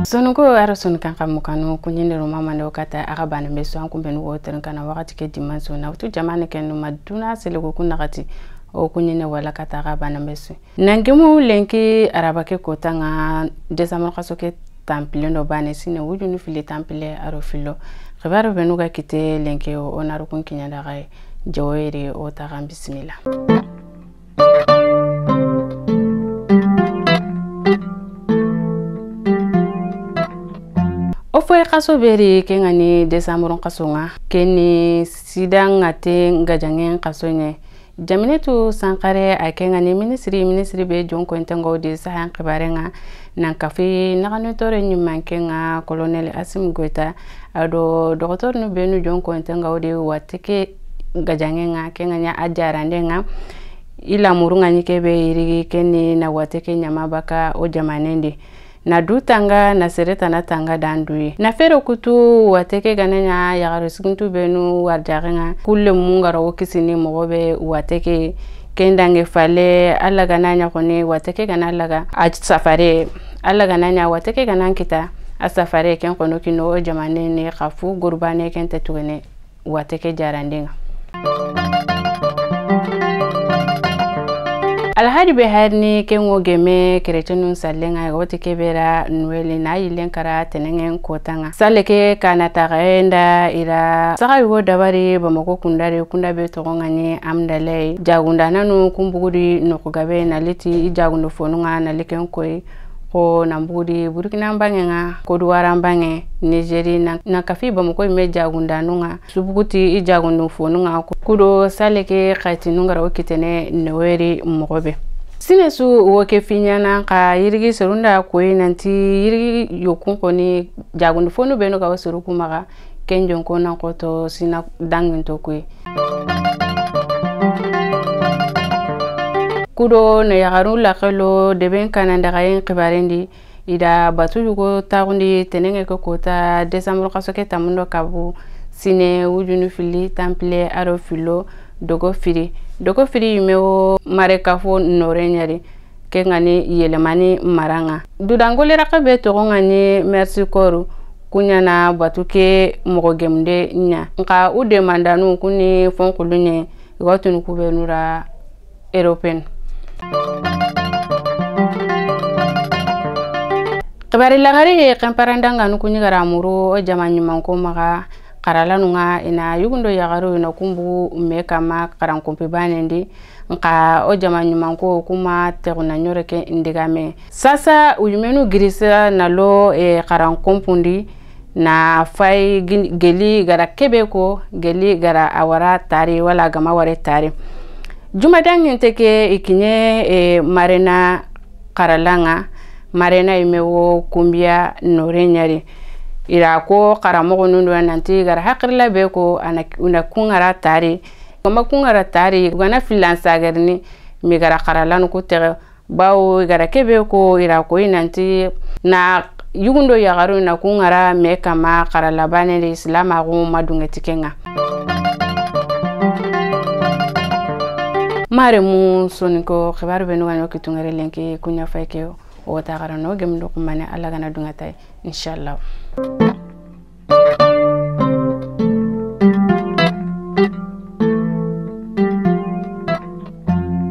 Sonuko aro sonu kan kamukanu kunyinde roma mande okata aga bana meso an kumbenu woterin kana wakati ke dimanso na utu jamane kenu maduna selego kunakati o kunyine wala kata aga bana meso nangemu lenki arabake kotanga desamor kasoke tampile no bane sine wujunu fili tampile aro filo khibaro benuga kite lenki o onaru kun kinyanda gai jawere o taga bismillah. Ofoye kaso beri kengani desamurun kasonga keni sidanga te ngajangen kasonye jaminetu sankare a kengani ministry be jonko ntengo de sahan kibarenga nan kafi naganu tore nyuman kenga colonel Asim Goita ado docteur nu benu jonko ntengo de wateke gajangenga kenganya ajarandenga ila murunga nyikebe irigi keni na wateke nyamabaka o jamanende na dutanga na sereta na tanga dandui na fero kutu wateke gananya yagaro sikuntu benu warjarenga kulle mungaro wokisini mogobe wateke kendange fale alla gananya kone wateke ganalaga a safare alla gananya wateke ganankita a safare ken kono kino jamane ne khafu gurbane kente tugene wateke jarandenga. Alhaji Beharni kengo geme keretenu salenga wote kebera nwele na yilenkara tenengen kotanga saleke kana tagaenda ira saka yugo dabari bamako kundare kundabe togonga ni amdalai jagunda nanu kumbugudi nokugabe na leti ijagundo fonunga na leken koi ko nambugudi Burkina mbangenga Kodouara mbange Nigeria na kafi bamako me jagunda nunga subuguti ijagundo fonunga kudo saleke khati nungara okitene noweri mogobe sinesu woke finyana ka yirigi serunda koy nanti yirigi yokun koni jagundo fonu beno ka wasuru kumaga kenjon ko nan koto sina dangin to koy kudo na yagaru lakalo deben kananda gayen kibarendi ida batu yugo tagundi tenenge ko kota desamro kasoke tamundo kabu sine wujunu fili tample aro filo dogo fili yumewo marekafo nore nyari kengani yelemani maranga dudangole rakabe togonga ni merci koru kunyana batuke mogogemde nya nka u demandanu kuni fonkulunye igotunu kubenura european. Kabari lagari kamparandanga nukunyigara muru o jama nyumanko maga karala nunga ina yugundo yagaru ina kumbu mekama karankompe banendi nka o jama nyumanko kuma teguna nyoreke indigame sasa uyumenu girisa nalo karankompundi na fai geli gara kebeko geli gara awara tari wala gama ware tari jumadangin teke ikinye marena karalanga marena imewo kumbia nore nyari ira ko karamogo nundu nanti gara hakirla be ko una kungara tari kama kungara tari gana filansa garni mi gara karalanu ko tere bawo gara kebe ko ira ko nanti na yugundo yagaru na kungara me kama karalabane le islam agu madunga tikenga mare mu soniko khibaru benu ganyo kitungere lenki kunya faike o tagara no gemdo kumane ala gana dunga tay inshallah.